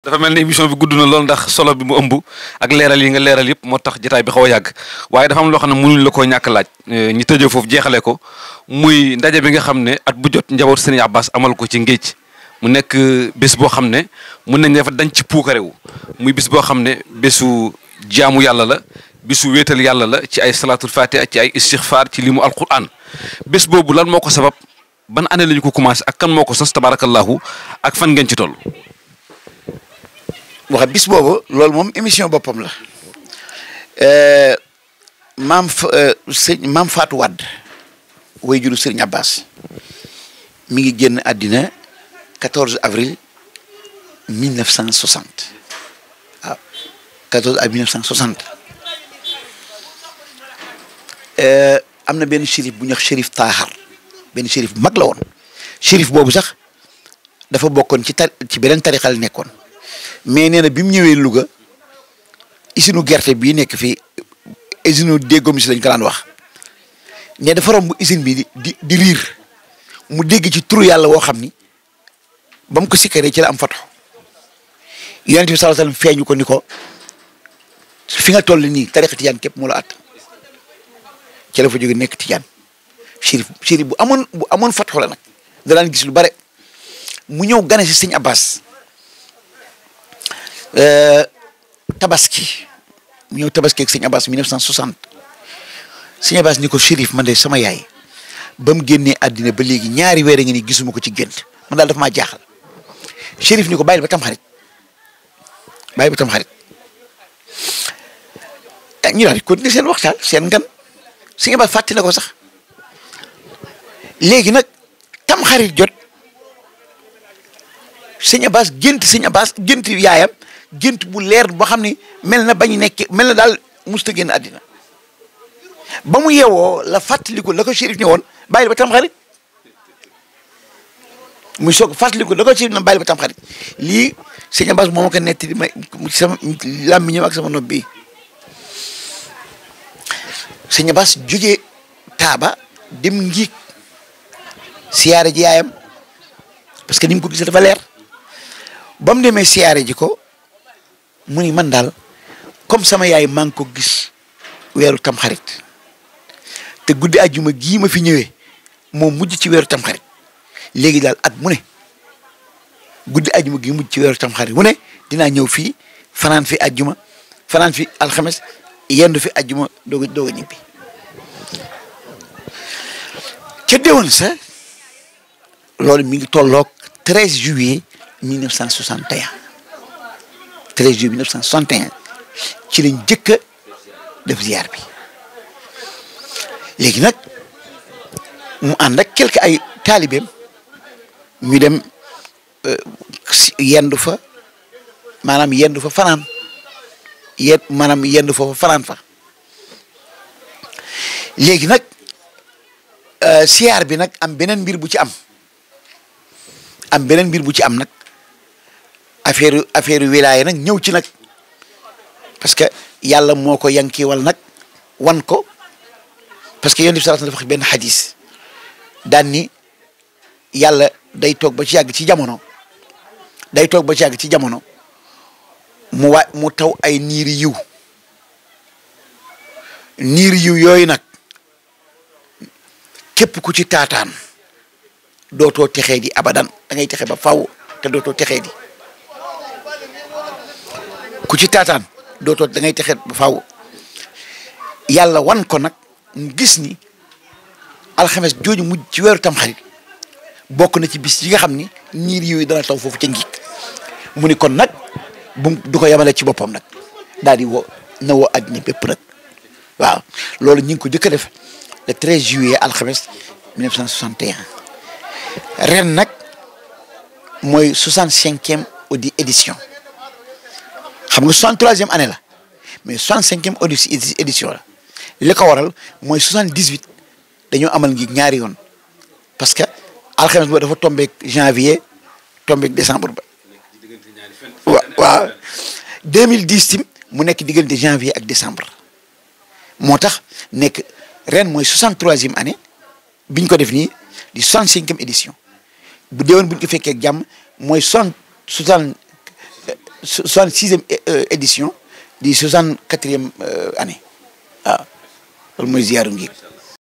dafa mel ni émission bi gudd na lool ndax solo bi mu ëmb ak leeral yi nga leeral yëpp moo tax jotaay bi xaw a yàgg waaye dafa am loo xam ne mënuñ la koo ñàkk laaj ñu tëjee foofu jeexale ko muy ndaje bi nga xam ne at bu jot njaboot Serigne Abbas amal ko ci Ngéej mu nekk bés boo xam ne mun nañ dafa dañ ci puukarewu muy bés boo xam ne bésu jaamu yàlla la bésu wéetal yàlla la ci ay salaatul fatiha ci ay istixfaar ci limu alquran bés boobu lan moo ko sabab ban année la ñu ko commencé ak kan moo ko sos tabarakallahu ak fan ngeen ci toll. wax bis boobu loolu moom émission boppam la maam Fatou Wade way juru Serigne Abbas mi ngi génn àddina 14 avril 1960 waaw 14 avril 1960 am na benn shérif bu ñuy wax shérif Taaxar benn shérif bu mag la woon shérif boobu sax dafa bokkoon ci beneen tarixa la nekkoon. mais nee na bi mu ñëwee Louga usine gerte bii nekk fii usine déggoom si lañ ko daan wax ne dafa romb usine bi di riir mu dégg ci turu yàlla woo xam ni ba mu ko sikkaree ci la am fatu yonent bi sallallahu alayhi wasallam feeñu ko ni ko fi nga toll nii tarixa tijaan képp moo la at ci la fa jóge nekk tijaan shérif bu amoon fatu la nag da daan gis lu bare mu ñëw gane si sëñ Abbas tabaski mu ñëw tabaski ak sëñ Abbas 1960 sëñ Abbas ni ko shérif man de sama yaay ba mu génnee àddina ba léegi ñaari weer nga ni gisuma ko ci gént man daal dafa maa jaaxal shérif ni ko bàyyil ba tam xarit ñu daal di continuer seen waxtaan seen ngan sëñ Abbas fàtte na ko sax léegi nag tam xarit jot sëñ Abbas gént yaayam gént bu leer boo xam ni mel na daal musta génn àddina ba mu yeewoo la fàttaliku la ko shérif ne woon bàyyil ba tam xarit muy soog fàttaliku la ko shérif ne bàyyil ba tam xarit lii sëñ Abbas moo ma ko netti di may sama làmmiñam ak sama nopp bi sëñ Abbas jógee Taaba dem Ngiig siyaare ji yaayam parce que ni mu ko gisee dafa leer ba mu demee siyaare ji ko mu ni man daal comme sama yaay maa ngi ko gis weeru tamxarit te guddi àjjuma gii ma fi ñëwee moo mujj ci weeru tamxarit léegi daal at mu ne guddi àjjuma gii mujj ci weeru tamxarit mu ne dinaa ñëw fii fanaan fi àjjuma fanaan fi alxames yendu fi àjjuma doog a ñibbi ca déwén sa loolu mi ngi tolloog 13 juillet 1961 13 juillet 1961 ci lañ jëkk a def ziar bi léegi nag mu ànd ak quelque ay taalibeem ñu dem yendu fa maanaam yendu fa fanaan yendu fa fanaan fa léegi nag ziar bi nag am beneen mbir bu ci am nag affaire wilaaya nag ñëw ci nag parce que yàlla moo ko yankiwal nag wan ko parce que yonent bi sallallahu alayhi wasallam dafa wax benn xadis daan ni yàlla day toog ba ci yàgg ci jamono mu taw ay niiri yiw yooyu nag képp ku ci taataan dootoo texee di abadan da ngay texe ba faw te dootoo texee di ku ci taataan dootoo da ngay texe ba faw yàlla wan ko nag mu gis ni alxames jooju mujj ci weeru tamxarit bokk na ci bis yi nga xam ni niir yooyu dana taw foofu ca Ngiig mu ni kon nag du ko yemale ci boppam nag daal di woo àddina bépp nag waaw loolu ñu ngi ko jëkk a def le 13 juillet alxames 1961 ren nag mooy 65e édition xam nga 63e année la mais 65e édition la li ko waral mooy 78 dañoo amal Ngiig ñaari yoon parce que alxames ba dafa tombeek janvier tombeek décembre ba waaw 2010 tim mu nekk diggante janvier ak décembre moo tax nekk ren mooy 63e année biñ ko def nii di 65e édition bu déwén buñ ko fekkee ak jàmm mooy 60 66e édition di 64e année waaw loolu mooy ziyaaru Ngiig